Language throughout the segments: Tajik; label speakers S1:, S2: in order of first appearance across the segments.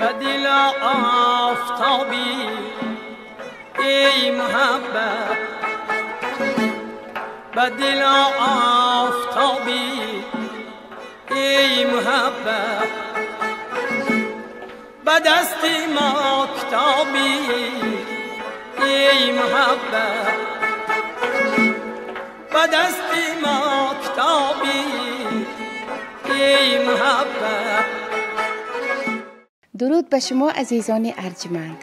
S1: Ба дил офтобӣ эй муҳаббат, ба дил офтобӣ эй муҳаббат, ба дасти мо китобӣ эй муҳаббат, ба дасти мо китобӣ эй муҳаббат.
S2: Дуруд ба шумо, азизони арҷманд.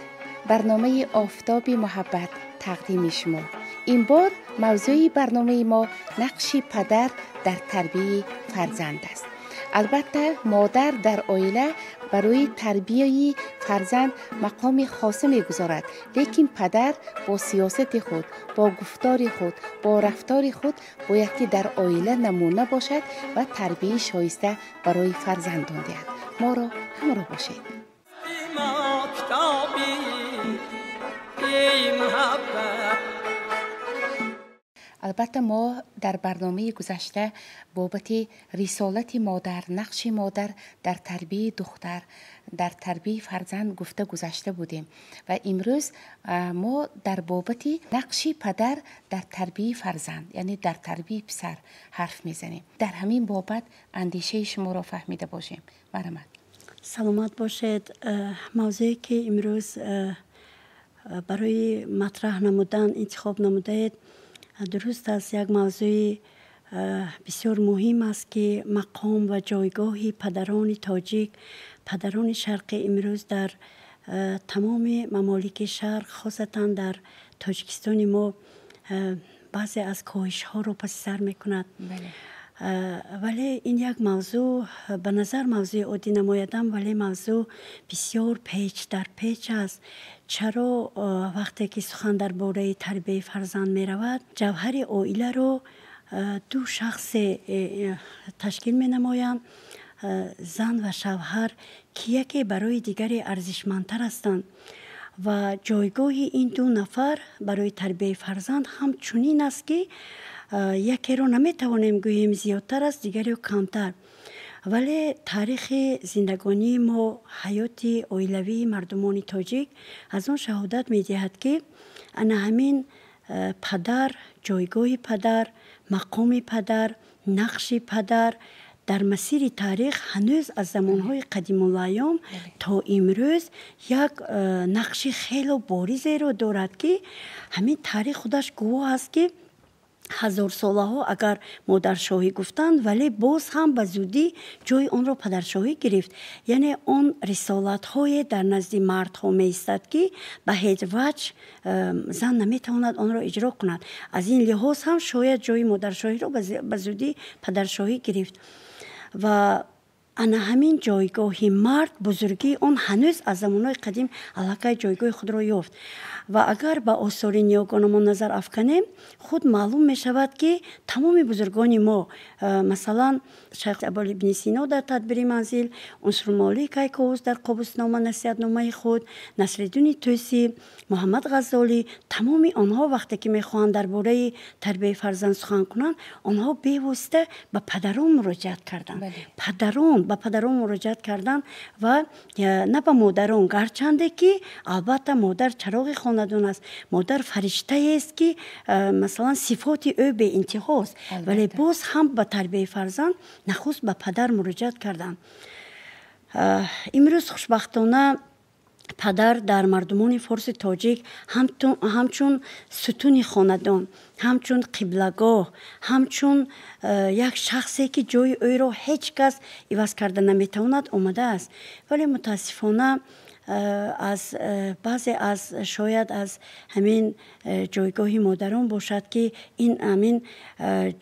S2: Барномаи Офтоби муҳаббат тақдими шумо. Ин бор мавзӯи барномаи мо нақши падар дар тарбияи фарзанд аст. Албатта, модар дар оила барои тарбияи фарзанд мақоми хоса мегузорад, лекин падар бо сиёсати худ, бо гуфтори худ, бо рафтори худ бояд ки дар оила намуна бошад ва тарбияи шоиста барои фарзандон диҳад. Моро ҳамроҳ бошед. Албатта, мо дар барномаи гузашта бобати рисолати модар, нақши модар дар тарбияи духтар, дар тарбияи фарзанд гуфта гузашта будем ва имрӯз мо дар бобати нақши падар дар тарбияи фарзанд, яъне дар тарбияи писар ҳарф мезанем. Дар ҳамин бобат андешаи шуморо фаҳмида бошем. Марҳамат.
S3: Саломат бошед. Мавзӯе ки имрӯз барои матраҳ намудан интихоб намудаед, дуруст аст, як мавзӯи бисёр муҳим аст, ки мақом ва ҷойгоҳи падарони тоҷик, падарони шарқи имрӯз дар тамоми мамолики шарқ, хосатан дар Тоҷикистони мо, баъзе аз коҳишҳоро паси сар мекунад. Вале ин як мавзӯъ ба назар мавзӯи оддӣ намоядам, вале мавзӯъ бисёр печ дар печ аст. Чаро вақте ки сухан дар бораи тарбияи фарзанд меравад, ҷавҳари оиларо ду шахсе ташкил менамоянд, зан ва шавҳар, ки яке барои дигаре арзишмандтар ҳастанд ва ҷойгоҳи ин ду нафар барои тарбияи фарзанд ҳам чунин аст, ки якеро наметавонем гӯем зиёдтар аст, дигареро камтар. Вале таърихи зиндагонии мо, ҳаёти оилавии мардумони тоҷик аз он шаҳодат медиҳад, ки ана ҳамин падар, ҷойгоҳи падар, мақоми падар, нақши падар дар масири таърих ҳанӯз аз замонҳои қадимулайём то имрӯз як нақши хело боризеро дорад, ки ҳамин таърих худаш гувоҳ аст, ки ҳазорсолаҳо агар модаршоҳӣ гуфтанд, вале боз ҳам ба зудӣ ҷои онро падаршоҳӣ гирифт. Яъне он рисолатҳое дар назди мардҳо меистад, ки ба ҳеҷ ваҷҳ зан наметавонад онро иҷро кунад. Аз ин лиҳоз ҳам шояд ҷои модаршоҳиро ба зудӣ падаршоҳӣ гирифт. Ва ана ҳамин ҷойгоҳи мард, бузургии он ҳанӯз аз замонҳои қадим аллакай ҷойгоҳи худро ёфт. Ва агар ба осори ниёгонамон назар афканем, худ маълум мешавад, ки тамоми бузургони мо, масалан шайх Абуалӣ ибни Сино дар Тадбири манзил, Унсурмолӣ Кайковус дар Қобуснома, насиҳатномаи худ, Насриддини Тӯсӣ, Муҳаммад Ғаззолӣ, тамоми онҳо вақте ки мехоҳанд дар бораи тарбияи фарзанд сухан кунанд, онҳо бевосита ба падарон муроҷиат карданд. Падарон ба падарон муроҷиат карданд ва на ба модарон, гарчанде ки албатта модар чароғи хонадон аст, модар фариштаест, ки масалан сифоти ӯ беинтиҳост, вале боз ҳам ба тарбияи фарзанд нахуст ба падар муроҷиат карданд. Имрӯз хушбахтона падар дар мардумони форси тоҷик ҳамчун сутуни хонадон, ҳамчун қиблагоҳ, ҳамчун як шахсе, ки ҷои ӯро ҳеҷ кас иваз карда наметавонад, омадааст. Вале мутаассифона аз баъзе аз шояд аз ҳамин ҷойгоҳи модарон бошад, ки ин ҳамин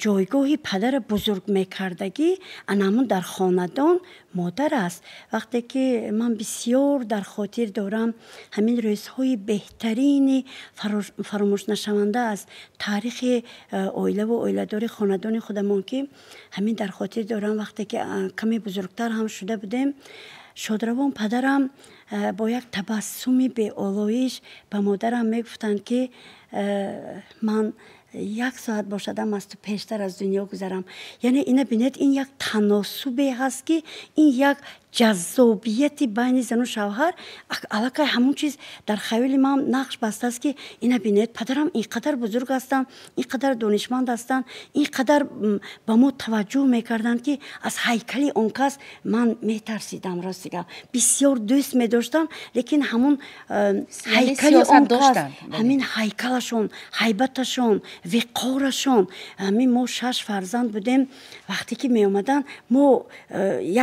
S3: ҷойгоҳи падара бузург мекардагӣ ана ҳамун дар хонадон модар аст. Вақте ки ман бисёр дар хотир дорам ҳамин рӯзҳои беҳтарини фаромӯшнашаванда аз таърихи оилаву оиладори хонадони худамон, ки ҳамин дар хотир дорам, вақте ки каме бузургтар ҳам шуда будем, шодравон падарам бо як табассуми беолоиш ба модарам мегуфтанд, ки ман як соат бошадам аз ту пештар аз дунё гузарам. Яъне ина бинед, ин як таносубе ҳаст, ки ин як Ҷаззобияти байни зану шавҳар аллакай ҳамон чиз дар хаёли ман нақш бастааст, ки ина бинед, падарам ин қадар бузург ҳастанд, ин қадар донишманд ҳастанд, ин қадар ба мо таваҷҷӯҳ мекарданд, ки аз ҳайкали он кас ман метарсидам. Рости гап, бисёр дӯст медоштам, лекин ҳамон ҳайкали он кас, ҳамин ҳайкалашон, ҳайбаташон, виқорашон. Ҳамин мо шаш фарзанд будем. Вақте ки меомаданд, мо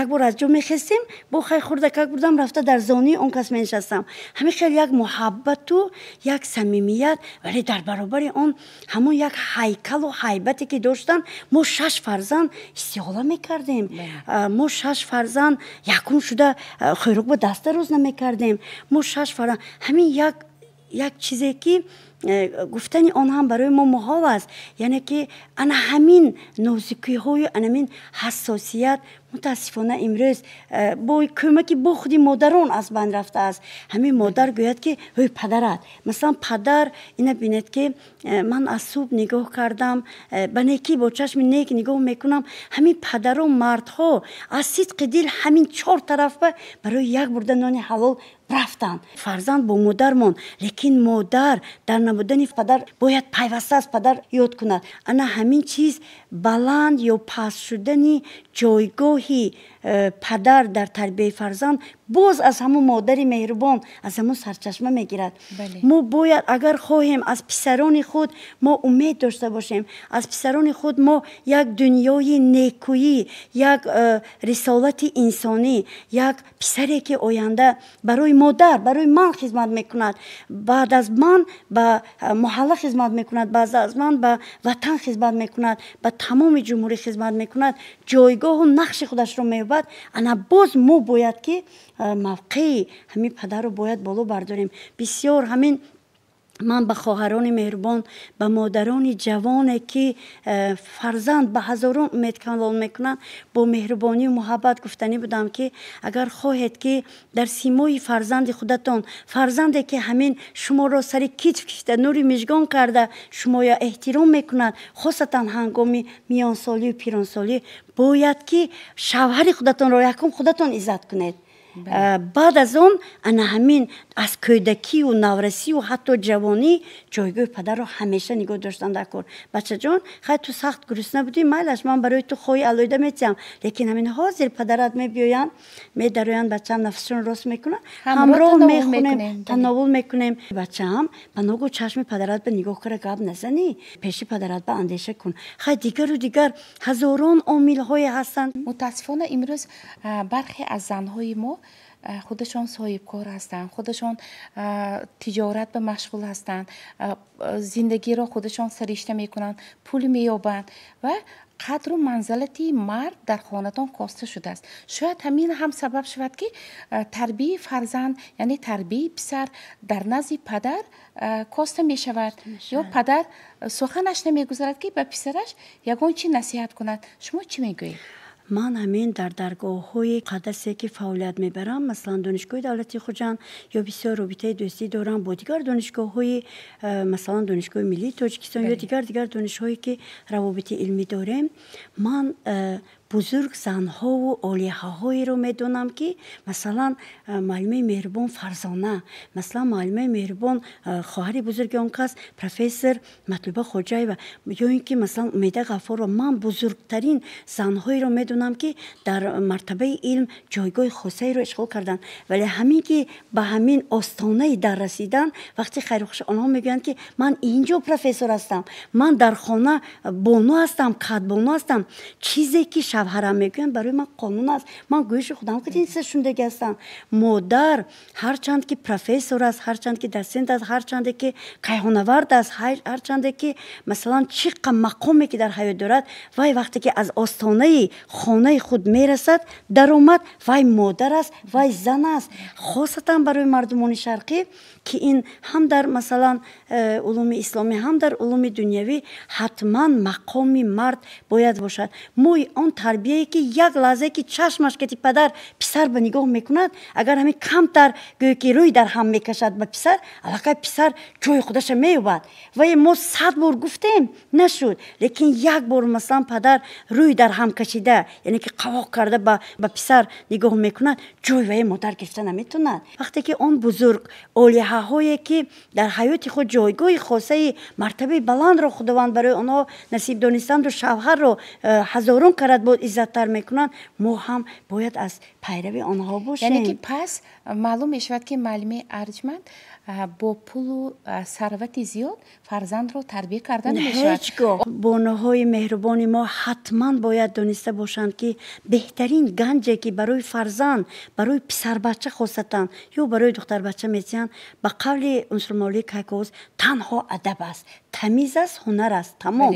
S3: як бор аз ҷо мехестем, бо хай хурдакак будам, рафта дар зонуи он кас менишастам. Ҳамин хел як муҳаббату як самимият, вале дар баробари он ҳамон як ҳайкалу ҳайбате ки доштанд, мо шаш фарзанд истиҳола мекардем. Мо шаш фарзанд якум шуда хӯрок ба даст дароз намекардем. Мо шаш фарзанд ҳамин як чизе ки гуфтани он ҳам барои мо муҳол аст, яъне ки ана ҳамин нозукиҳою ана ҳамин ҳассосият мутаассифона имрӯз бо кӯмаки бо худи модарон аз байн рафтааст. Ҳамин модар гӯяд, ки ҳӯй, падарат, масалан, падар, ина бинед, ки ман аз субҳ нигоҳ кардам, ба некӣ, бо чашми нек нигоҳ мекунам. Ҳамин падару мардҳо аз сидқи дил ҳамин чор тарафба барои як бурда нони ҳалол рафтанд. Фарзанд бо модар монд, лекин модар дар набудани падар бояд пайваста аз падар ёд кунад. Ана ҳамин чиз, баланд ё паст шудани ҷойгоҳи падар дар тарбияи фарзанд боз аз ҳамон модари меҳрубон, аз ҳамон сарчашма мегирад. Мо бояд, агар хоҳем аз писарони худ мо умед дошта бошем, аз писарони худ мо як дунёи некӯӣ, як рисолати инсонӣ, як писаре ки оянда барои модар, барои ман хизмат мекунад, баъд аз ман ба маҳалла хизмат мекунад, баъд аз ман ба ватан хизмат мекунад, ба тамоми ҷумҳурӣ хизмат мекунад, ҷойгоҳу нақши худашро меёбад. Ана боз мо бояд ки мавқеи ҳамин падарро бояд боло бардорем. Бисёр ҳамин ман ба хоҳарони меҳрубон, ба модарони ҷавоне ки фарзанд ба ҳазорон умед калон мекунанд, бо меҳрубонию муҳаббат гуфтанӣ будам, ки агар хоҳед, ки дар симои фарзанди худатон, фарзанде ки ҳамин шуморо сари китф кишида, нури мижгон карда, шумоя эҳтиром мекунад, хосатан ҳангоми миёнсолию пиронсолӣ, бояд ки шавҳари худатонро якум худатон иззат кунед. Баъд аз он ана ҳамин аз кӯдакию наврасию ҳатто ҷавонӣ ҷойгоҳи падарро ҳамеша нигоҳ доштан дар кор. Бачаҷон, хай, ту сахт гурусна будӣ, майлаш, ман барои ту хоҳи алоҳида метиҳам, лекин ҳамин ҳозир падарат мебиёянд, медароянд, бачаам нафасшон рост мекунад, ҳамроҳ мехонем, тановул мекунем. Бачаам, ба ногоҳ чашми падарат ба нигоҳ кара гап назанӣ, пеши падарат ба андеша кун. Хай, дигару дигар ҳазорон омилҳое ҳастанд.
S2: Мутаассифона, имрӯз бархе аз занҳои мо худашон соҳибкор ҳастанд, худашон тиҷорат ба машғул ҳастанд, зиндагиро худашон саришта мекунанд, пул меёбанд ва қадру манзалати мард дар хонадон коста шудааст. Шояд ҳамин ҳам сабаб шавад, ки тарбияи фарзанд, яъне тарбияи писар дар назди падар коста мешавад ё падар суханаш намегузарад, ки ба писараш ягон чи насиҳат кунад. Шумо чӣ мегӯед?
S3: Ман ҳамин дар даргоҳҳои муқаддасе ки фаъолият мебарам, масалан, Донишгоҳи давлатии Хуҷанд, ё бисёр робитаи дӯстӣ дорам бо дигар донишгоҳҳои, масалан, Донишгоҳи миллии Тоҷикистон ё дигар донишҳое ки равобити илмӣ дорем, ман бузург занҳову олиҳаҳоеро медонам, ки масалан, муаллимаи меҳрубон Фарзона, масалан, муаллимаи меҳрубон, хоҳари бузурги он кас, профессор Матлуба Хоҷаева, ё ин ки, масалан, Умеда Ғаффорова. Ман бузургтарин занҳоеро медонам, ки дар мартабаи илм ҷойгоҳи хосаеро ишғол карданд, вале ҳамин ки ба ҳамин остонаи дар расидан, вақти хайрухуш онҳо мегӯянд, ки ман инҷо профессор ҳастам, ман дар хона бону ҳастам, кадбону ҳастам, чизе ки шавҳарам мегӯянд, барои ман қонун аст, ман гӯши худам ки шундаги ҳастам. Модар ҳарчанд ки профессор аст, ҳарчанд ки дотсент аст, ҳарчанде ки кайҳонавард аст, ҳарчанде ки, масалан, чӣ мақоме ки дар ҳаёт дорад, вай вақте ки аз остонаи хонаи худ мерасад, даромад, вай модар аст, вай зан аст. Хосатан барои мардумони шарқӣ, ки ин ҳам дар, масалан, улуми исломӣ, ҳам дар улуми дунявӣ ҳатман мақоми мард бояд бошад. Мо он тарбияе ки як лаҳзае ки чашмаш ки падар писар ба нигоҳ мекунад, агар ҳамин камтар гӯё ки рӯй дар ҳам мекашад ба писар, аллакай писар ҷои худаша меёбад. Ва мо 100 бор гуфтем, нашуд, лекин як бор масалан падар рӯй дар ҳам кашида, яъне ки қавоқ карда ба писар нигоҳ мекунад, ҷои вай модар гирифта наметавонад. Вақте ки он бузург олиҳаҳое ки дар ҳаёти худ ҷойгоҳи хосаи мартабаи баландро Худованд барои онҳо насиб донистанду шавҳарро ҳазорон карат боз иззаттар мекунанд, мо ҳам бояд аз пайрави онҳо бошем.
S2: Яъне ки пас маълум мешавад ки муаллими арҷманд бо пулу сарвати зиёд фарзандро тарбия карда намешавад.
S3: Ҳеҷ гоҳ. Бонуҳои меҳрубони мо ҳатман бояд дониста бошанд, ки беҳтарин ганҷе ки барои фарзанд, барои писарбача хосатан ё барои духтарбача метиҳанд, ба қавли Унсурмавлои Кайковус танҳо адаб аст, тамиз аст, ҳунар аст, тамом.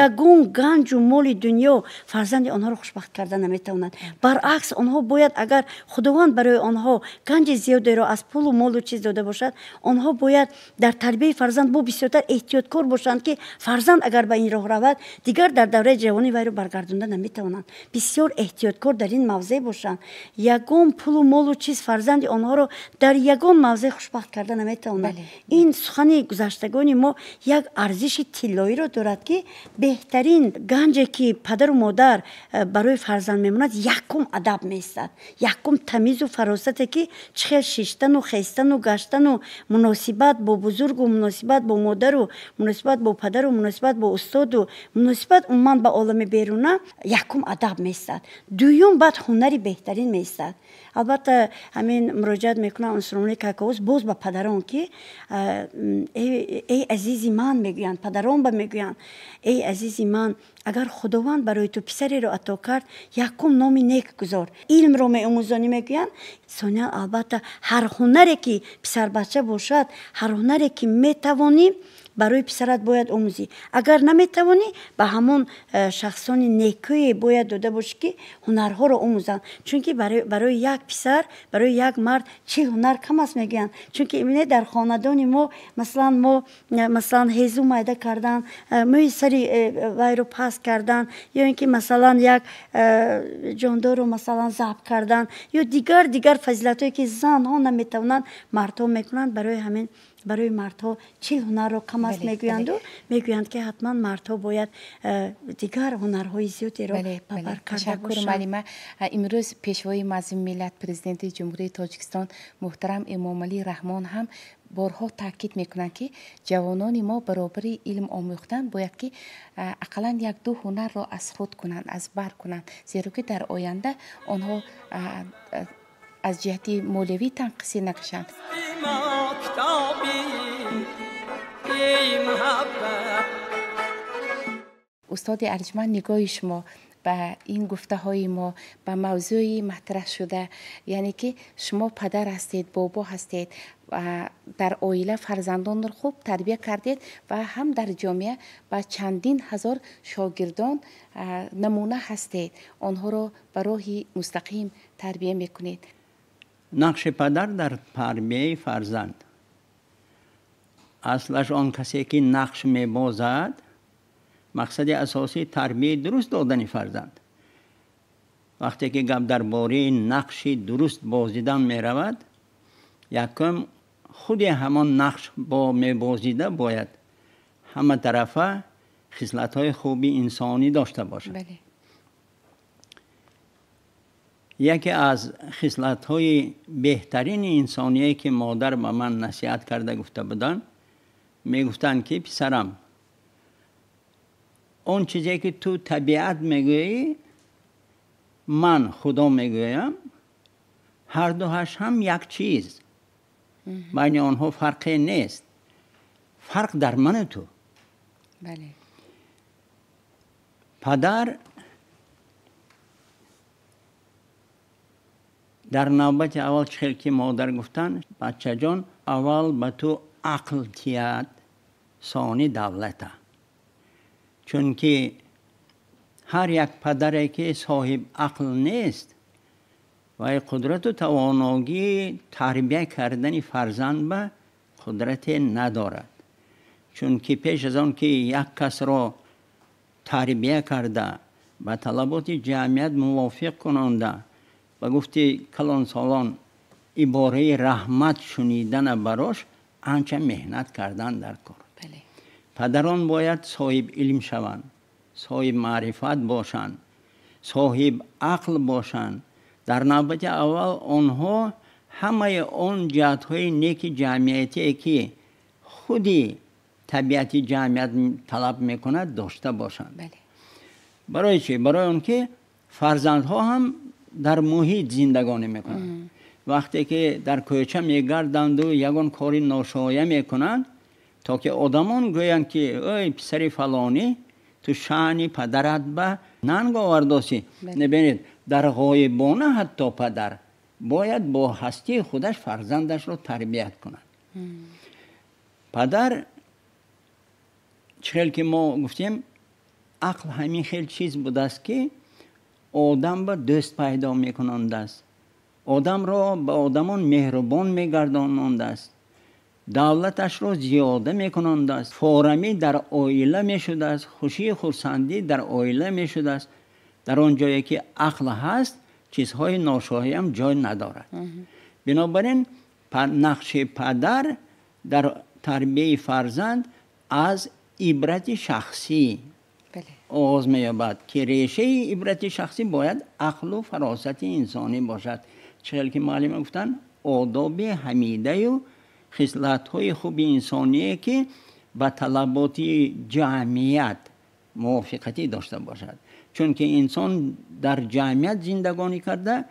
S3: Ягон ганҷу моли дунё фарзанди онҳоро хушбахт карда наметавонад. Баръакс, онҳо бояд, агар Худованд барои онҳо ганҷи зиёдеро аз пулу молу чиз дода бошад, онҳо бояд дар тарбияи фарзанд бо бисёртар эҳтиёткор бошанд, ки фарзанд агар ба ин роҳ равад, дигар дар давраи ҷавонӣ вайро баргардонда наметавонанд. Бисёр эҳтиёткор дар ин мавзеъ бошанд. Ягон пулу молу чиз фарзанди онҳоро дар ягон мавзеъ хушбахт карда наметавонад. Ин сухани гузаштагони мо як арзиши тиллоиро дорад, ки беҳтарин ганҷе ки падару модар барои фарзанд мемонад, якум адаб меистад, якум тамизу фаросате ки чӣ хел шиштану хестану гаштану муносибат бо бузургу, муносибат бо модару, муносибат бо падару, муносибат бо устоду, муносибат умуман ба олами беруна, якум адаб меистад. Дуюм баъд ҳунари беҳтарин меистад. Албатта, ҳамин муроҷиат мекунам Унсурмавлои Кайковус боз ба падарон, ки эй азизи ман мегӯянд, падарон ба мегӯянд, эй азизи ман, агар Худованд барои ту писареро ато кард, якум номи нек гузор, илмро меомӯзонӣ мегӯянд. Сониан, албатта, ҳар ҳунаре ки писарбача бошад, ҳар ҳунаре ки метавонӣ барои писарат бояд омӯзӣ. Агар наметавонӣ, ба ҳамон шахсони некӯе бояд дода бошӣ, ки ҳунарҳоро омӯзанд. Чунки барои як писар, барои як мард 40 ҳунар кам аст мегӯянд. Чунки ибинед, дар хонадони мо масалан мо масалан ҳезу майда кардан, мӯи сари вайро паст кардан, ё ин ки масалан як ҷондорро масалан забҳ кардан, ё дигар фазилатҳое ки занҳо наметавонанд, мардҳо мекунанд. Барои ҳамин барои мардҳо 40 ҳунарро кам аст мегӯянду мегӯянд, ки ҳатман мардҳо бояд дигар ҳунарҳои зиёдеро ба бар карда
S2: Ташаккур,
S3: бошанд.
S2: муаллима. Имрӯз Пешвои муаззами миллат, Президенти Ҷумҳурии Тоҷикистон муҳтарам Эмомалӣ Раҳмон ҳам борҳо таъкид мекунанд, ки ҷавонони мо баробари илм омӯхтан бояд ки ақаллан як-ду ҳунарро аз худ кунанд, аз бар кунанд, зеро ки дар оянда онҳо аз ҷиҳати молиявӣ танқисӣ накашанд. Устоди арҷманд, нигоҳи шумо ба ин гуфтаҳои мо, ба мавзӯи матраҳшуда, яъне ки шумо падар ҳастед, бобо ҳастед, дар оила фарзандонро хуб тарбия кардед ва ҳам дар ҷомеа ба чандин ҳазор шогирдон намуна ҳастед, онҳоро ба роҳи мустақим тарбия мекунед.
S4: Нақши падар дар тарбияи фарзанд, аслаш он касе ки нақш мебозад, мақсади асосӣ тарбияи дуруст додани фарзанд. Вақте ки гап дар бораи нақши дуруст бозидан меравад, якум худи ҳамон нақш бо мебозида бояд ҳама тарафа хислатҳои хуби инсонӣ дошта бошад. Яке аз хислатҳои беҳтарини инсоние ки модар ба ман насиҳат карда гуфта буданд, мегуфтанд ки писарам, он чизе ки ту табиат мегӯӣ, ман Худо мегӯям, ҳар дуҳаш ҳам як чиз, байни онҳо фарқе нест, фарқ дар ману ту. Падар дар навбати аввал чӣ хел ки модар гуфтанд, бачаҷон, аввал ба ту ақл тият, сони давлата. Чунки ҳар як падаре ки соҳиб ақл нест, вай қудрату тавоногии тарбия кардани фарзанд ба қудрате надорад. Чунки пеш аз он ки як касро тарбия карда ба талаботи ҷамъият мувофиқ кунонда, ба гуфти калонсолон ибораи раҳмат шунидана барош анча меҳнат кардан дар кор. Падарон бояд соҳиб илм шаванд, соҳиб маърифат бошанд, соҳиб ақл бошанд. Дар навбати аввал онҳо ҳамаи он ҷиҳатҳои неки ҷамъиятие ки худи табиати ҷамъият талаб мекунад дошта бошанд. Барои чӣ? Барои он ки фарзандҳо ҳам дар муҳит зиндагонӣ мекунанд. Вақте ки дар кӯча мегарданду ягон кори ношоя мекунанд, то ки одамон гӯянд ки ой писари фалонӣ, ту шаъни падарат ба нанг овардосӣ. Набинед, дар ғоибона ҳатто падар бояд бо ҳастии худаш фарзандашро тарбият кунад. Падар чӣ хел ки мо гуфтем, ақл ҳамин хел чиз будааст ки одам ба дӯст пайдо мекунандааст, одамро ба одамон меҳрубон мегардонандааст, давлаташро зиёда мекунандааст, форамӣ дар оила мешудааст, хушию хурсандӣ дар оила мешудааст. Дар он ҷое ки ақл ҳаст, чизҳои ношоҳиам ҷой надорад. Бинобар ин нақши падар дар тарбияи фарзанд аз ибрати шахсӣ оғоз меёбад, ки решаи ибрати шахсӣ бояд ақлу фаросати инсонӣ бошад. Чӣ хел ки муаллима гуфтанд, одоби ҳамидаю хислатҳои хуби инсоние ки ба талаботи ҷамъият мувофиқатӣ дошта бошад. Чунки инсон дар ҷамъият зиндагонӣ карда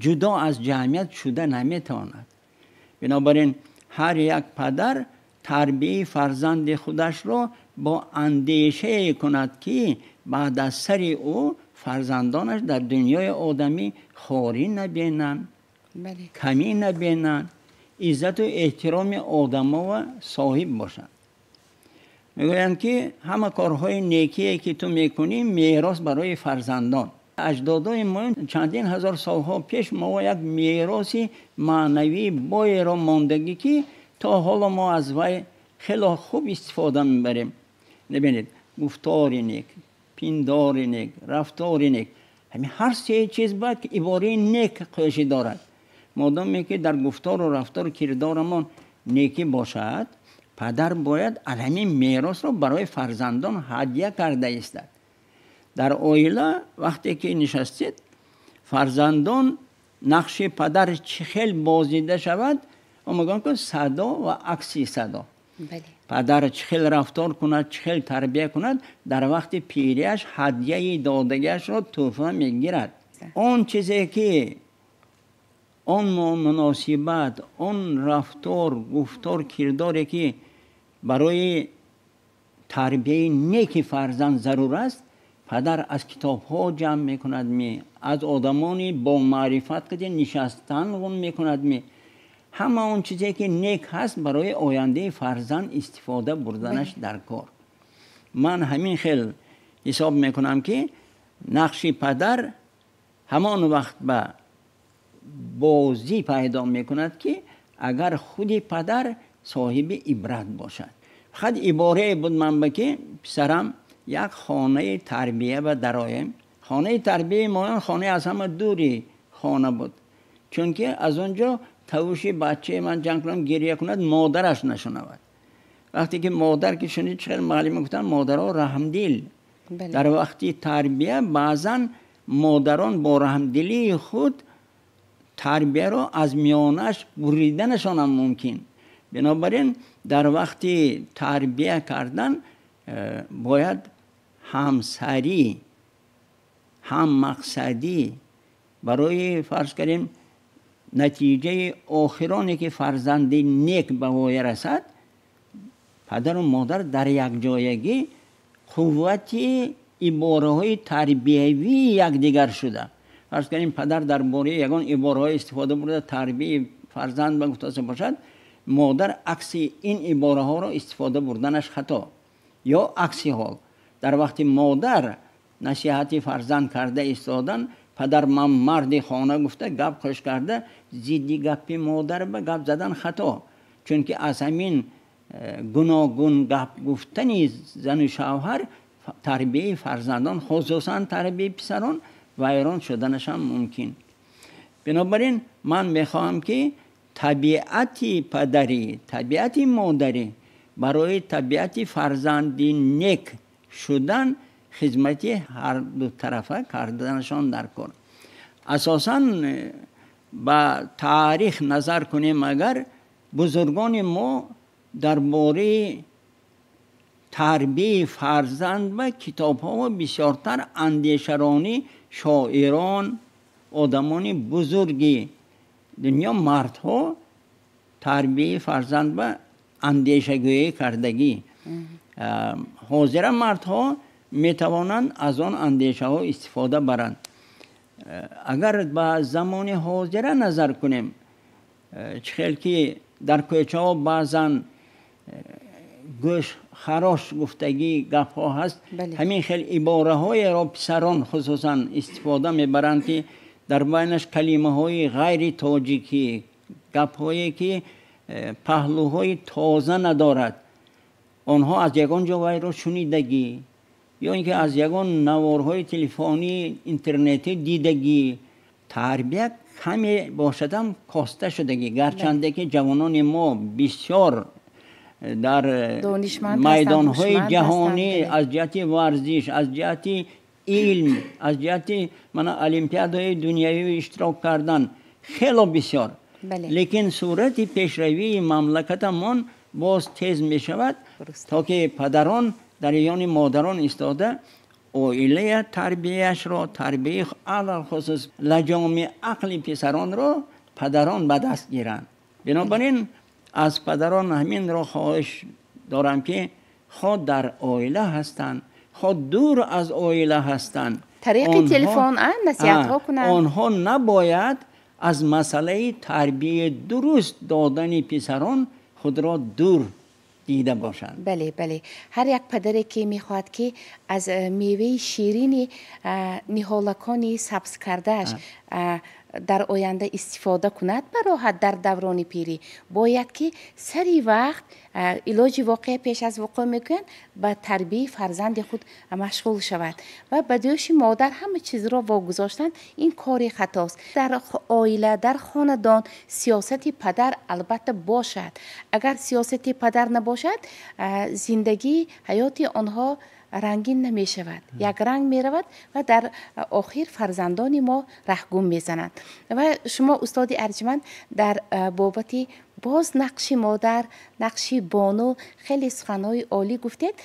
S4: ҷудо аз ҷамъият шуда наметавонад. Бинобар ин ҳар як падар тарбияи фарзанди худашро бо андешае кунад ки баъд аз сари ӯ фарзандонаш дар дунёи одамӣ хорӣ набинанд, камӣ набинанд, иззату эҳтироми одамова соҳиб бошанд. Мегӯянд ки ҳама корҳои некие ки ту мекунӣ мерос барои фарзандон. Аҷдодои мо чандин ҳазор солҳо пеш мо як мероси маънавии боеро мондагӣ ки то ҳоло мо аз вай хело хуб истифода мебарем. Набинед, гуфтори нек, пиндори нек, рафтори нек, ҳамин ҳар се чиз бояд ибораи нек қӯшӣ дорад. Модоме ки дар гуфтору рафтору кирдорамон некӣ бошад, падар бояд аз ҳамин меросро барои фарзандон ҳадя карда истад. Дар оила вақте ки нишастед, фарзандон нақши падар чӣ хел бозида шавад, мегӯям ки садо ва акси садо. Падар чӣ хел рафтор кунад, чӣ хел тарбия кунад, дар вақти пирияш ҳадяи додагиашро тӯҳфа мегирад. Он чизе ки он муносибат, он рафтор, гуфтор, кирдоре ки барои тарбияи неки фарзанд зарур аст, падар аз китобҳо ҷамъ мекунад ми, аз одамони бомаърифат ки нишастан ғун мекунад ми, ҳама он чизе ки нек ҳаст барои ояндаи фарзанд истифода бурданаш дар кор. Ман ҳамин хел ҳисоб мекунам ки нақши падар ҳамон вақт ба бозӣ пайдо мекунад ки агар худи падар соҳиби ибрат бошад. Фақат иборае буд ман ба ки писарам як хонаи тарбия ба дароем. Хонаи тарбияи моён хонаи аз ҳама дури хона буд, чунки аз он ҷо тавуши бачаи ман ҷанг кунам, гиря кунад, модараш нашунавад. Вақте ки модар ки шунид, чӣ хел муаллима гуфтанд, модаро раҳмдил. Дар вақти тарбия баъзан модарон бо раҳмдилии худ тарбияро аз миёнаш буриданашонам мумкин. Бинобар ин дар вақти тарбия кардан бояд ҳамсарӣ, ҳаммақсадӣ барои фарз кардем натиҷаи охироне ки фарзанди нек ба воя расад, падару модар дар якҷоягӣ қуввати ибораҳои тарбиявии якдигар шуда. Фарз кардем падар дар бораи ягон ибораҳои истифода бурда тарбияи фарзанд ба гуфтаса бошад, модар акси ин ибораҳоро истифода бурданаш хато. Ё акси ҳол, дар вақти модар насиҳати фарзанд карда истодан, падар ман марди хона гуфта гап хуш карда зидди гапи модар ба гап задан хато. Чунки аз ҳамин гуногун гап гуфтани зану шавҳар тарбияи фарзандон, хусусан тарбияи писарон вайрон шуданаш ҳам мумкин. Бинобар ин ман мехоҳам ки табиати падарӣ, табиати модарӣ барои табиати фарзанди нек шудан хизмати ҳар ду тарафа карданашон дар кор. Асосан ба таърих назар кунем, агар бузургони мо дар бораи тарбияи фарзанд ва китобҳо бисёртар андешаронӣ, шоирон, одамони бузурги дунё, мардҳо тарбияи фарзанд ва андешагӯӣ кардагӣ. Ҳозира мардҳо метавонанд аз он андешаҳо истифода баранд. Агар ба замони ҳозира назар кунем, чӣ хел ки дар кӯчаҳо баъзан гӯш харош гуфтагӣ гапҳо ҳаст, ҳамин хел ибораҳоеро писарон хусусан истифода мебаранд, ки дар байнаш калимаҳои ғайри тоҷикӣ, гапҳое ки паҳлӯҳои тоза надорад, онҳо аз ягон ҷо вайро шунидагӣ ё ин ки аз ягон наворҳои телефонӣ, интернетӣ дидагӣ. Тарбия каме бошадам коста шудагӣ, гарчанде ки ҷавонони мо бисёр дар майдонҳои ҷаҳонӣ аз ҷиҳати варзиш, аз ҷиҳати илм, аз ҷиҳати мана олимпиадаҳои дунявӣ иштирок кардан хело бисёр, лекин сурати пешравии мамлакатамон боз тез мешавад, то ки падарон дар ёни модарон истода оилая тарбияшро, тарбияи алалхусус лаҷоми ақли писаронро падарон ба даст гиранд. Бинобар ин аз падарон ҳаминро хоҳиш дорам, ки хоҳ дар оила ҳастанд, хоҳ дур аз оила ҳастанд,
S2: тариқи телефон насиҳатҳо кунанд.
S4: Онҳо набояд аз масъалаи тарбияи дуруст додани писарон худро дур дида бошанд.
S2: Бале, бале. Ҳар як падаре ки мехоҳад ки аз меваи ширини ниҳолакони сабз кардааш дар оянда истифода кунад бароҳат дар даврони пирӣ, бояд ки сари вақт илоҷи воқеа пеш аз вуқӯъ мекунад, ба тарбияи фарзанди худ машғул шавад ва ба дӯши модар ҳама чизро вогузоштан ин кори хатост. Дар оила, дар хонадон сиёсати падар албатта бошад. Агар сиёсати падар набошад, зиндагии ҳаёти онҳо рангин намешавад, якранг меравад ва дар охир фарзандони мо раҳгум мезананд. Ва шумо устоди арҷманд дар бобати боз нақши модар, нақши бону хеле суханҳои олӣ гуфтед.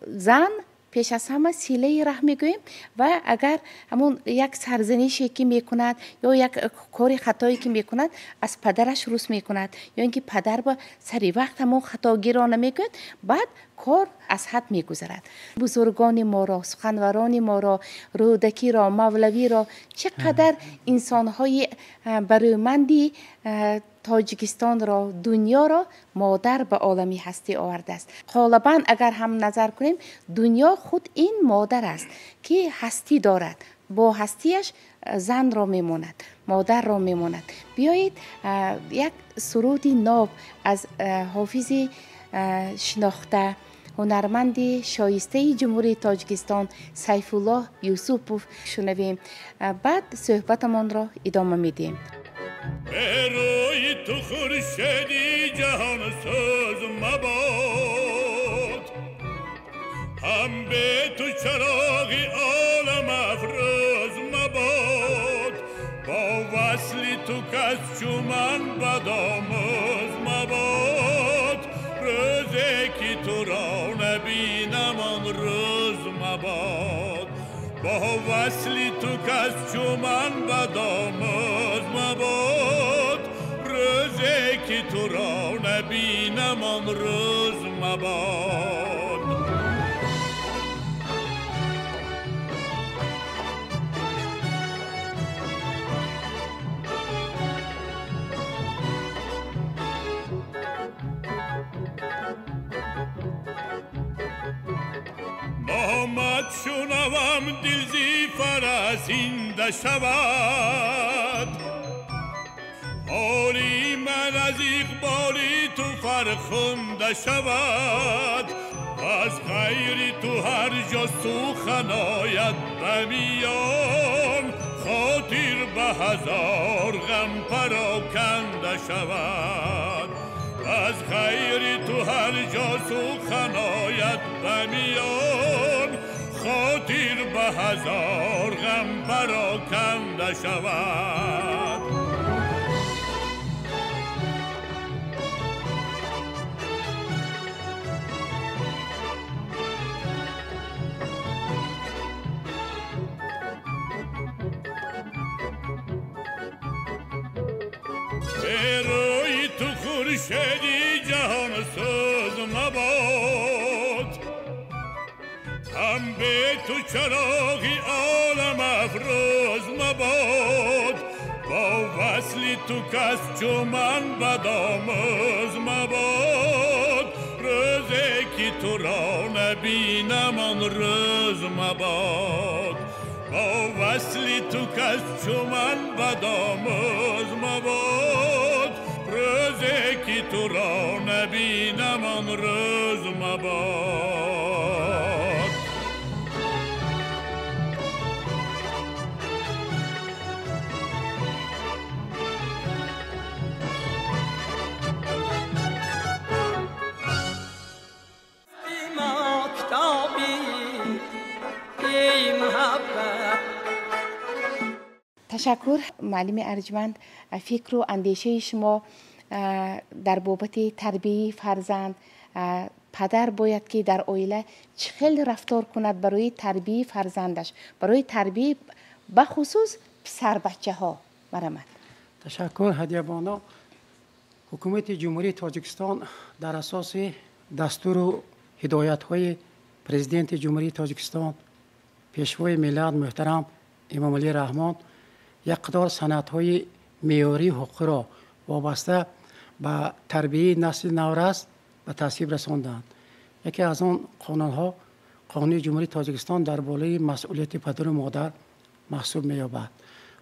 S2: Зан пеш аз ҳама силаи раҳ мегӯем ва агар ҳамон як сарзанише ки мекунад ё як кори хатое ки мекунад, аз падараш рӯс мекунад ё ин ки падар ба сари вақт ҳамон хатогиро намекунад, баъд кор аз ҳад мегузарад. Бузургони моро, суханварони моро, Рӯдакиро, Мавлавиро, чӣ қадар инсонҳои барӯманди Тоҷикистонро, дунёро модар ба олами ҳастӣ овардааст. Қолабан агар ҳам назар кунем, дунё худ ин модар аст, ки ҳастӣ дорад, бо ҳастияш занро мемонад, модарро мемонад. Биёед як суруди ноб аз ҳофизи шинохта, ҳунарманди шоистаи Ҷумҳурии Тоҷикистон Сайфуллоҳ Юсупов шунавем, баъд суҳбатамонро идома медиҳем.
S5: به روی تو خورشیدی جهان سوز مباد، هم به تو چراغی عالم افروز مباد، با وصلی تو کس چو من بدآموز مباد، روزی که تو را نبینم آن روز مباد، با وصلی تو کس چو من بدآموز مباد، روزی که تو را نبینم آن روز مباد. نامت شنوم دل زی فرزینده شود، حالی من از اقبال تو فرخنده شود، از غیر تو هر جا سخن آید به میان، خاطر به هزار غم پراکنده شود. از غیر تو هر جا سخن آید به میان، خاطر به هزار غم پراکنده شود. به روی تو خورشیدی جهان سوز مباد، هم به تو چراغی عالم افروز مباد. با وصل تو کس چو من بدآموز مباد، روزی که تو را نبینم آن روز مباد. با وصل تو کس چو من بدآموز مباد، روزی که تو را نبینم آن روز مباد.
S2: Ташаккур, муаллими арҷманд. Фикру андешаи шумо дар бобати тарбияи фарзанд, падар бояд ки дар оила чӣ хел рафтор кунад барои тарбияи фарзандаш, барои тарбияи бахусус писарбачаҳо. Марҳамат.
S6: Ташаккур, Ҳадиябоно. Ҳукумати Ҷумҳурии Тоҷикистон дар асоси дастуру ҳидоятҳои Президенти Ҷумҳурии Тоҷикистон, Пешвои миллат муҳтарам Эмомалӣ Раҳмон як қадор санадҳои меъёрии ҳуқуқиро вобаста ба тарбияи насли наврас ба тасвиб расонданд. Яке аз он қонунҳо Қонуни Ҷумҳурии Тоҷикистон дар болои масъулияти падару модар маҳсуб меёбад.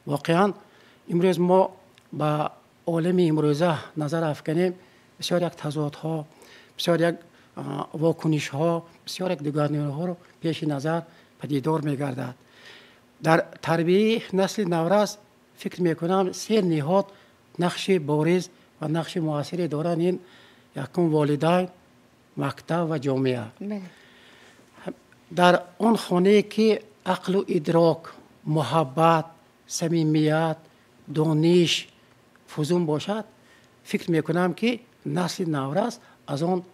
S6: Воқеан имрӯз мо ба олами имрӯза назар афканем, бисёр як тазодҳо, бисёр як вокунишҳо, бисёр як дигаргуниҳоро пеши назар падидор мегардад. Дар тарбияи насли наврас фикр мекунам се ниҳод нақши бориз ва нақши муассире доранд. Ин якум волидайн, мактаб ва ҷомеа. Дар он хонае ки ақлу идрок, муҳаббат, самимият, дониш фузун бошад, фикр мекунам ки насли наврас аз он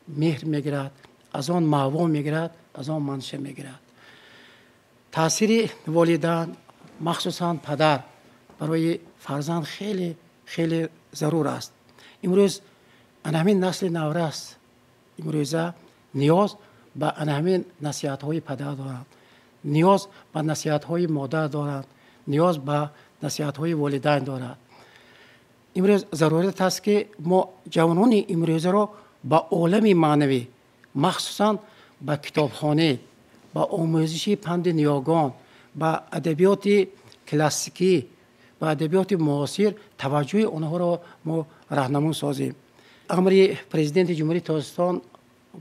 S6: меҳр мегирад, аз он маъво мегирад, аз он манша мегирад. Таъсири волидайн, махсусан падар, барои фарзанд хеле хеле зарур аст. Имрӯз ана ҳамин насли наврас имрӯза ниёз ба ана ҳамин насиҳатҳои падар доранд, ниёз ба насиҳатҳои модар доранд, ниёз ба насиҳатҳои волидайн дорад. Имрӯз зарурат аст ки мо ҷавонони имрӯзаро ба олами маънавӣ, махсусан ба китобхона, ба омӯзиши панди ниёгон, ба адабиёти классикӣ, ба адабиёти муосир таваҷҷӯҳи онҳоро мо раҳнамун созем. Амри Президенти Ҷумҳурии Тоҷикистон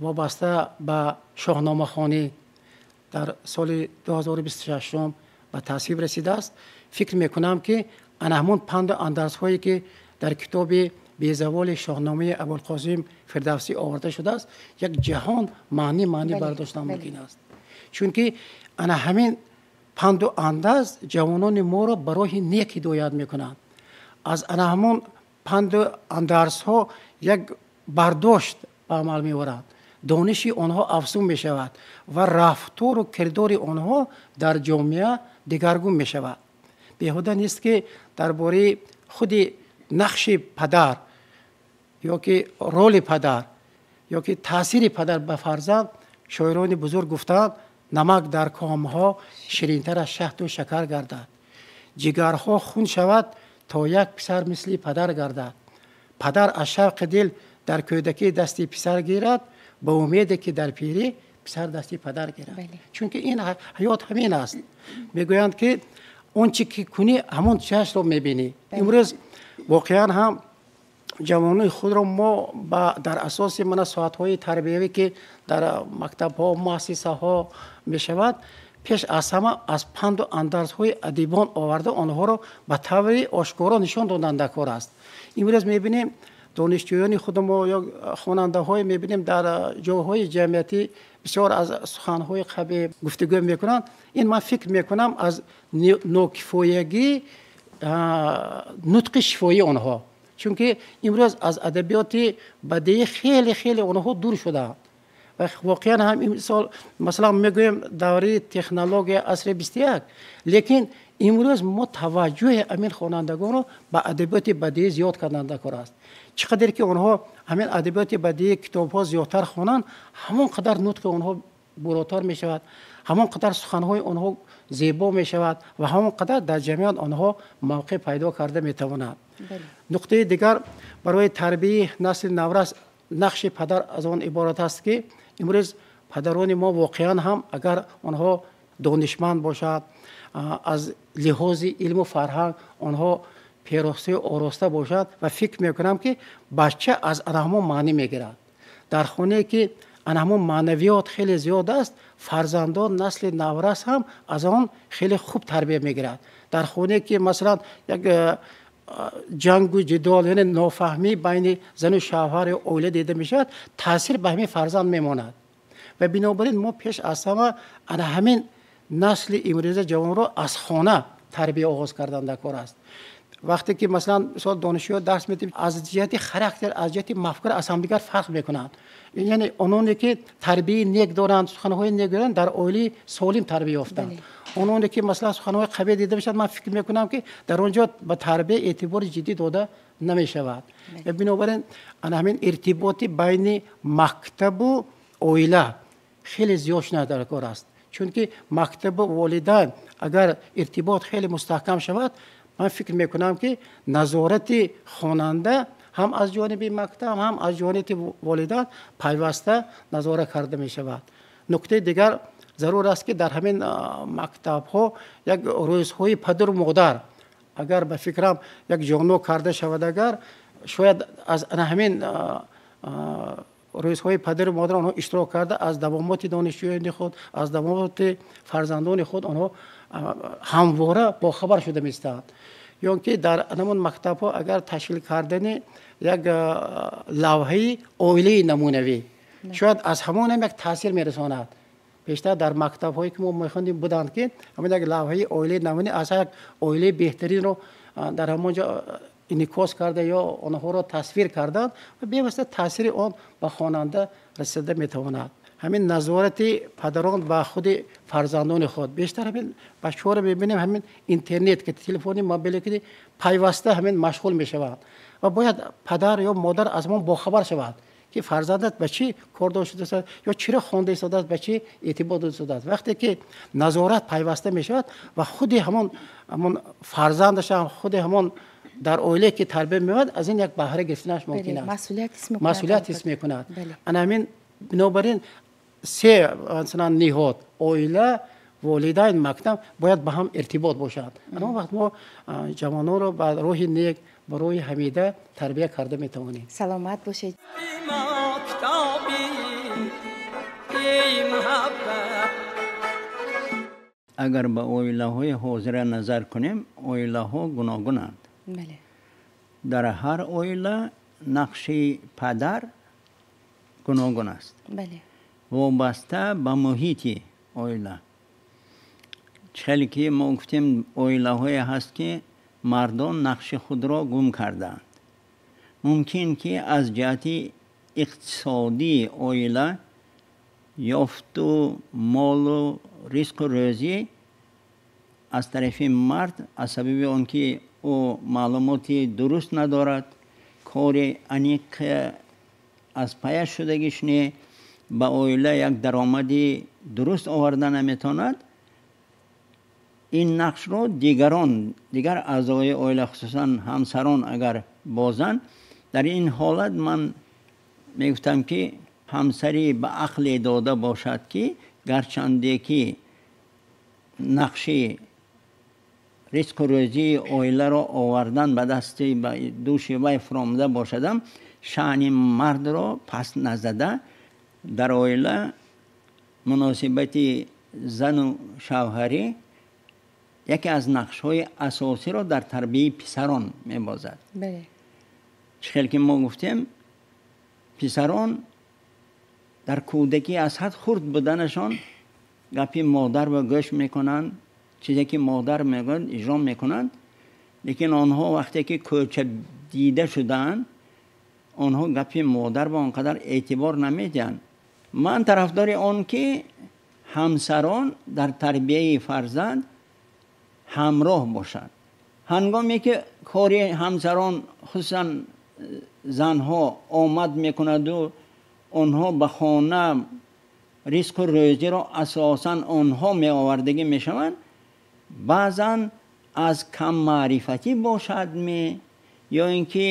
S6: вобаста ба шоҳномахонӣ дар соли 2026 ба тасвиб расидааст. Фикр мекунам ки ана ҳамон панду андарзҳое ки дар китоби безаволи шоҳномаи Абулқосим Фирдавсӣ оварда шудааст, як ҷаҳон маъни бардоштан мумкин аст. Чунки ана ҳамин панду андарз ҷавонони моро ба роҳи нек ҳидоят мекунанд. Аз ана ҳамон панду андарзҳо як бардошт ба амал меоранд, дониши онҳо афзун мешавад ва рафтору кирдори онҳо дар ҷомеа дигаргун мешавад. Беҳуда нест ки дар бораи худи нақши падар ё ки роли падар ё ки таъсири падар ба фарзанд шоирони бузург гуфтанд: намак дар комҳо ширинтар аз шаҳду шакар гардад, ҷигарҳо хун шавад то як писар мисли падар гардад. Падар аз шавқи дил дар кӯдакӣ дасти писар гирад, ба умеде ки дар пирӣ писар дасти падар гирад. Чунки ин ҳаёт ҳамин аст. Мегӯянд ки он чӣ ки кунӣ, ҳамон чашро мебинӣ. Имрӯз воқеан ҳам Ҷавонони худро мо дар асоси мана соатҳои тарбиявӣ, ки дар мактабҳо, муассисаҳо мешавад, пеш аз ҳама аз панду андарзҳои адибон оварда, онҳоро ба таври ошкоро нишон додан дар кор аст. Имрӯз мебинем, донишҷӯёни худамо ё хонандаҳое мебинем, дар ҷойҳои ҷамъиятӣ бисёр аз суханҳои қабеҳ гуфтугӯ мекунанд. Ин, ман фикр мекунам, аз нокифоягии нутқи шифоии онҳо, чунки имрӯз аз адабиёти бадеӣ хеле хеле онҳо дур шудаанд. Ва воқеан ҳам имсол, масалан, мегӯем давраи технология, асри 21, лекин имрӯз мо таваҷҷӯҳи ҳамин хонандагонро ба адабиёти бадеӣ зиёд кардан дар кор аст. Чӣ қадар ки онҳо ҳамин адабиёти бадеӣ, китобҳо зиёдтар хонанд, ҳамон қадар нутқи онҳо буротар мешавад, ҳамон қадар суханҳои онҳо зебо мешавад ва ҳамон қадар дар ҷамъият онҳо мавқеъ пайдо карда метавонанд. Нуқтаи дигар барои тарбияи насли наврас нақши падар аз он иборат аст, ки имрӯз падарони мо воқеан ҳам агар онҳо донишманд бошад, аз лиҳози илму фарҳанг онҳо перостаю ороста бошад, ва фикр мекунам, ки бача аз ана ҳамон маънӣ мегирад. Дар хонае ки ана ҳамон маънавиёт хеле зиёд аст, фарзандон, насли наврас ҳам аз он хеле хуб тарбия мегирад. Дар хонае ки, масалан, як ҷангу ҷидол, яъне нофаҳмӣ байни зану шавҳар ё оила дида мешавад, таъсир ба ҳамин фарзанд мемонад. Ва бинобар ин мо пеш аз ҳама ана ҳамин насли имрӯза ҷавонро аз хона тарбия оғоз кардан дар кор аст. Вақте ки, масалан, мисол, донишҷӯ дарс медиҳем, аз ҷиҳати характер, аз ҷиҳати мафкура аз ҳамдигар фарқ мекунанд. Яъне ононе ки тарбияи нек доранд, суханҳои нек доранд, дар оилаи солим тарбия ёфтанд. Ононе ки, масалан, суханҳои қабеҳ дида мешавад, ман фикр мекунам, ки дар он ҷо ба тарбия эътибори ҷиддӣ дода намешавад. Ва бинобар ин ана ҳамин иртиботи байни мактабу оила хеле зиёд шуда дар кор аст, чунки мактабу волидайн агар иртибот хеле мустаҳкам шавад, ман фикр мекунам, ки назорати хонанда ҳам аз ҷониби мактаб, ҳам аз ҷониби волидайн пайваста назора карда мешавад. Нуктаи дигар, зарур аст, ки дар ҳамин мактабҳо як рӯзҳои падару модар, агар ба фикрам, як ҷоннок карда шавад, агар шояд аз ана ҳамин рӯзҳои падару модар онҳо иштирок карда, аз давомоти донишҷӯёни худ, аз давомоти фарзандони худ онҳо ҳамвора бохабар шуда меистанд. Ё ки дар ҳамон мактабҳо агар ташкил кардани як лавҳаи оилаи намунавӣ, шояд аз ҳамонам як таъсир мерасонад. Пештар дар мактабҳое ки мо мехондем, буданд, ки ҳамон як лавҳаи оилаи намунавӣ, аз як оилаи беҳтаринро дар ҳамон ҷо инъикос карда ё онҳоро тасвир карданд ва бевосита таъсири он ба хонанда расида метавонад. Ҳамин назорати падарон ба худи фарзандони худ бештар. Ҳамин бачаҳоро мебинем, ҳамин интернет ки, телефони мобиле ки пайваста ҳамин машғул мешаванд, ва бояд падар ё модар аз мо бохабар шавад, ки фарзандат ба чӣ кордор шудааст ё чиро хонда истодааст, ба чӣ эътибор дода истодааст. Вақте ки назорат пайваста мешавад ва худи ҳамон фарзандашам, худи ҳамон дар оилае ки тарбия меёбад, аз ин як баҳра гирифтанаш мумкин аст, масъулият ҳис мекунад. Ана ҳамин, бинобар ин се, масалан, ниҳод: оила, волидайн, мактаб бояд ба ҳам иртибот бошад. Ана он вақт мо ҷавононро ба роҳи нек, ба роҳи ҳамида тарбия карда метавонем.
S2: Саломат бошед.
S1: Китоби эй муҳаббат.
S4: Агар ба оилаҳои ҳозира назар кунем, оилаҳо гуногунанд. Дар ҳар оила нақши падар гуногун аст, вобаста ба муҳити оила. Хеле ки мо гуфтем, оилаҳое ҳаст, ки мардон нақши худро гум кардаанд. Мумкин ки аз ҷиҳати иқтисодии оила, ёфту молу ризқу рӯзӣ аз тарафи мард, аз сабаби он ки ӯ маълумоти дуруст надорад, кори аниқ аз паяш шудагиш не, ба оила як даромади дуруст оварда наметавонад, ин нақшро дигарон, дигар аъзои оила, хусусан ҳамсарон агар бозанд, дар ин ҳолат ман мегуфтам, ки ҳамсари ба ақле дода бошад, ки гарчанде ки нақши ризқу рӯзии оиларо овардан ба дасти дӯши вай фуромада бошадам, шаъни мардро паст назада дар оила муносибати зану шавҳарӣ яке аз нақшҳои асосиро дар тарбияи писарон мебозад. Чӣ хел ки мо гуфтем, писарон дар кӯдакӣ аз ҳад хурд буданашон гапи модарро гӯш мекунанд, чизе ки модар мегӯяд иҷро мекунанд, лекин онҳо вақте ки кӯча дида шудаанд, онҳо гапи модар ба он қадар эътибор намедиҳанд. Ман тарафдори он ки ҳамсарон дар тарбияи фарзанд ҳамроҳ бошанд. Ҳангоме ки кори ҳамсарон, хусусан занҳо, омад мекунаду онҳо ба хона ризқу рӯзиро асосан онҳо меовардагӣ мешаванд, баъзан аз каммаърифатӣ бошад ме, ё ин ки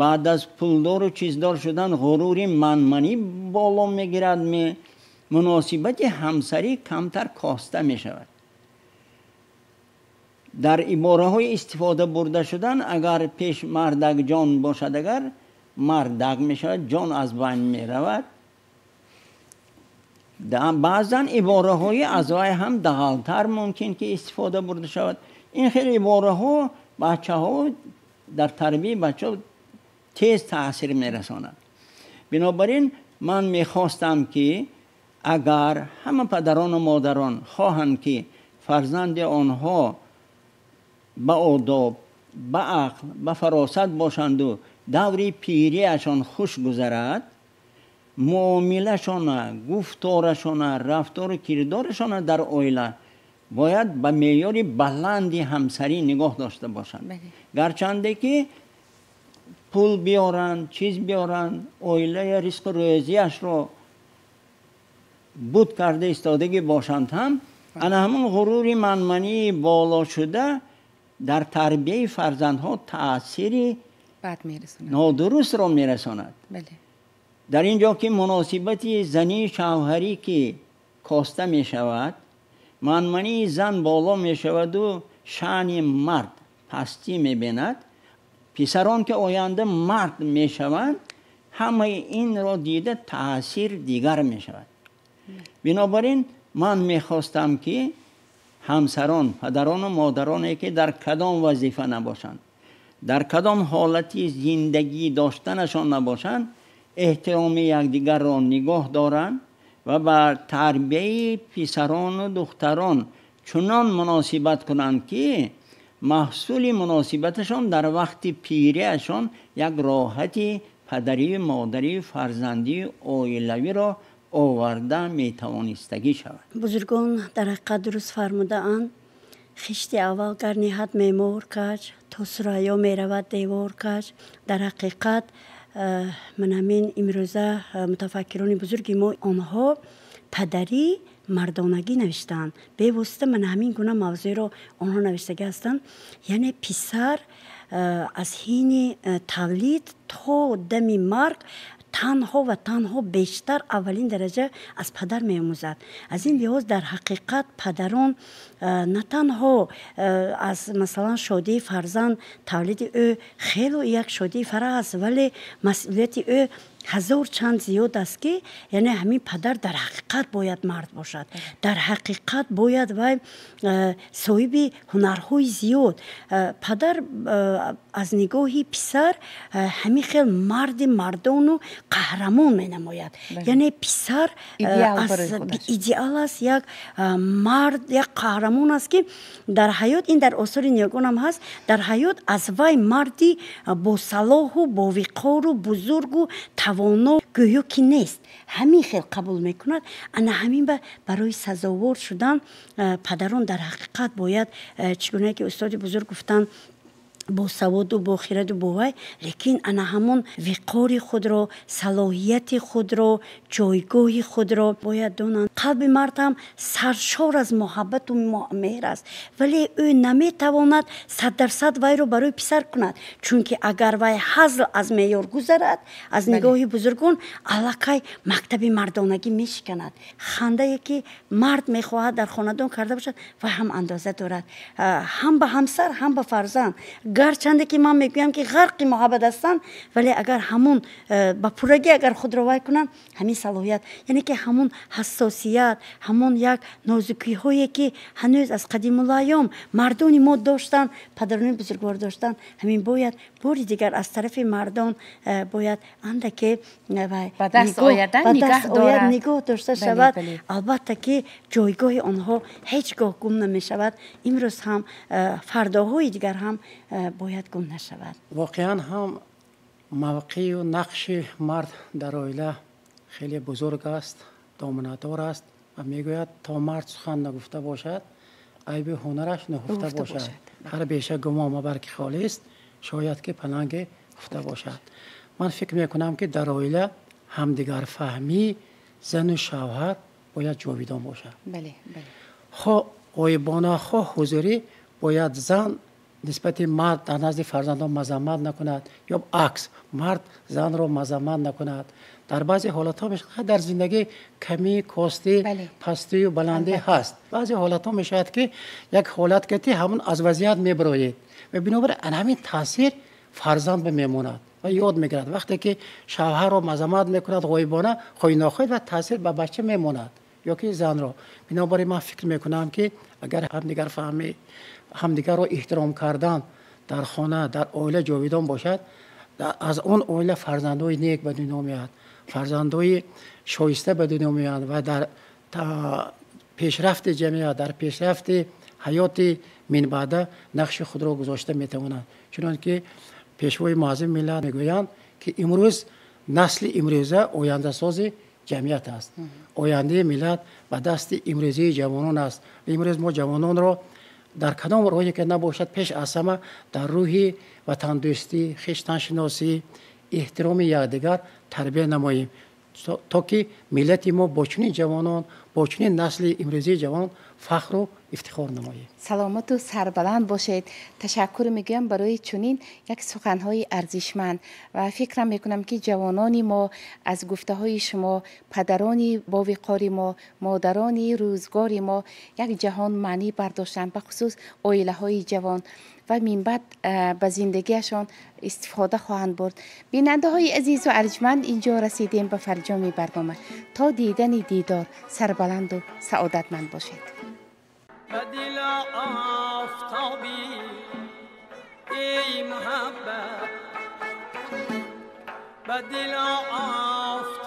S4: баъд аз пулдору чиздор шудан ғурури манманӣ боло мегирад ме, муносибати ҳамсарӣ камтар коста мешавад. Дар ибораҳои истифода бурда шудан, агар пеш мардак ҷон бошад, агар мардак мешавад, ҷон аз байн меравад. Баъзан ибораҳои аз вай ҳам дағалтар мумкин ки истифода бурда шавад. Ин хеле ибораҳо бачаҳо дар тарбияи бачаҳо тез таъсир мерасонад. Бинобар ин ман мехостам ки агар ҳама падарону модарон хоҳанд ки фарзанди онҳо ба одоб, ба ақл, ба фаросат бошанду даври пириашон хуш гузарад, муомилашона, гуфторашона, рафтору кирдорашона дар оила бояд ба меъёри баланди ҳамсарӣ нигоҳ дошта бошанд. Гарчанде ки пул биёранд, чиз биёранд, оилаи ризқу рӯзиашро буд карда истодагӣ бошанд ҳам, ана ҳамон ғурури манмании боло шуда дар тарбияи фарзандҳо таъсири нодурустро мерасонад. Дар ин ҷо ки муносибати зании шавҳарӣ ки коста мешавад, манмании зан боло мешаваду шаъни мард пастӣ мебинад, писарон ки оянда мард мешаванд, ҳамаи инро дида таъсир дигар мешавад. Бинобар ин ман мехостам ки ҳамсарон, падарону модароне ки дар кадом вазифа набошанд, дар кадом ҳолати зиндагӣ доштанашон набошанд, эҳтироми якдигарро нигоҳ доранд ва ба тарбияи писарону духтарон чунон муносибат кунанд ки маҳсули муносибаташон дар вақти пириашон як роҳати падарию модарию фарзандию оилавиро оварда метавонистагӣ шавад.
S3: Бузургон дар ҳақиқат дуруст фармудаанд: хишти аввал гар ниҳад меъмор каҷ, то сурайё меравад девор каҷ. Дар ҳақиқат ман ҳамин имрӯза мутафаккирони бузурги мо онҳо падарӣ мардонагӣ навиштаанд. Бевосита ман ҳамин гуна мавзӯъро онҳо навиштагӣ ҳастанд. Яъне писар аз ҳини тавлид то дами марг танҳо ва танҳо бештар аввалин дараҷа аз падар меомӯзад. Аз ин лиҳоз дар ҳақиқат падарон на танҳо аз масалан шодии фарзанд, тавлиди ӯ хело як шодии фараҳ аст, вале масъулияти ӯ ҳазор чанд зиёд аст ки яъне ҳамин падар дар ҳақиқат бояд мард бошад, дар ҳақиқат бояд вай соҳиби ҳунарҳои зиёд. Падар аз нигоҳи писар ҳамин хел марди мардону қаҳрамон менамояд. Яъне писар идеал аст, як мард, як қаҳрамон аст ки дар ҳаёт, ин дар осори ниёгонам ҳаст, дар ҳаёт аз вай марди босалоҳу бовиқору бузургу тавоно гӯё ки нест, ҳамин хел қабул мекунад. Ана ҳамин барои сазовор шудан падарон дар ҳақиқат бояд, чӣ гуна ки устоди бузург гуфтанд, Босаводу бохираду бовай, лекин ана ҳамон виқори худро, салоҳияти худро, ҷойгоҳи худро бояд донанд. Қалби мард ҳам саршор аз муҳаббату меҳр аст, вале ӯ наметавонад 100% вайро барои писар кунад, чунки агар вай ҳазл аз меъёр гузарад, аз нигоҳи бузургон аллакай мактаби мардонагӣ мешиканад. Хандае ки мард мехоҳад дар хонадон карда бошад, вай ҳам андоза дорад, ҳам ба ҳамсар, ҳам ба фарзанд. Гарчанде ки ман мегӯям ки ғарқи муҳаббат ҳастанд, вале агар ҳамон ба пуррагӣ агар худро вай кунанд, ҳамин салоҳият, яъне ки ҳамон ҳассосият, ҳамон як нозукиҳое ки ҳанӯз аз қадимулайём мардони мо доштанд, падарони бузургвор доштанд, ҳамин бояд бори дигар аз тарафи мардон бояд андаке
S2: ба даст ояд,
S3: нигоҳ дошта шавад. Албатта ки ҷойгоҳи онҳо ҳеҷ гоҳ гум намешавад. Имрӯз ҳам, фардоҳои дигар ҳам бояд гум нашавад.
S6: Воқеан ҳам мавқею нақши мард дар оила хеле бузург аст, доманадор аст ва мегӯяд то мард сухан нагуфта бошад, айби ҳунараш нуҳуфта бошад. Ҳар беша гумон мабар ки холист, шояд ки паланге хуфта бошад. Ман фикр мекунам ки дар оила ҳамдигарфаҳмии зану шавҳар бояд ҷовидон бошад. Хоҳ ғоибона, хоҳ ҳузурӣ бояд зан нисбати мард дар назди фарзандон мазаммат накунад ё акс, мард занро мазаммат накунад. Дар баъзе ҳолатҳо мешавад дар зиндагӣ камӣ, костӣ, пастию баландӣ ҳаст. Баъзе ҳолатҳо мешавад ки як ҳолат ки ҳамон аз вазъият мебароед ва бинобар ин ҳамин таъсир фарзанд ба мемонад ва ёд мегирад. Вақте ки шавҳарро мазаммат мекунад ғоибона, хоҳӣ нохоҳӣ ва таъсир ба бача мемонад ё ки занро. Бинобар ин ман фикр мекунам ки агар ҳамдигарфаҳмӣ, ҳамдигарро эҳтиром кардан дар хона, дар оила ҷовидон бошад, аз он оила фарзандҳои нек ба дунё меояд, фарзандҳои шоиста ба дунё меоянд ва дар пешрафти ҷамъият, дар пешрафти ҳаёти минбаъда нақши худро гузошта метавонанд. Чунон ки пешвои муаззами миллат мегӯянд ки имрӯз насли имрӯза ояндасози ҷамъият аст. Ояндаи миллат ба дасти имрӯзии ҷавонон аст. Имрӯз мо ҷавононро дар кадом роҳе ки набошад, пеш аз ҳама дар рӯҳи ватандӯстӣ, хештаншиносӣ, эҳтироми якдигар тарбия намоем, то ки миллати мо бо чунин ҷавонон, бо чунин насли имрӯзии ҷавонон фахру ифтихор намоем.
S2: Саломату сарбаланд бошед. Ташаккур мегӯям барои чунин як суханҳои арзишманд ва фикрам мекунам ки ҷавонони мо аз гуфтаҳои шумо, падарони бовиқори мо, модарони рӯзгори мо як ҷаҳон маънӣ бардоштанд, бахусус оилаҳои ҷавон ва минбаъд ба зиндагиашон истифода хоҳанд бурд. Бинандаҳои азизу арҷманд, инҷо расидем ба фарҷоми барнома. То дидани дидор сарбаланду саодатманд бошед.
S1: به دل آفتابی ای محبت، به دل آفتابی.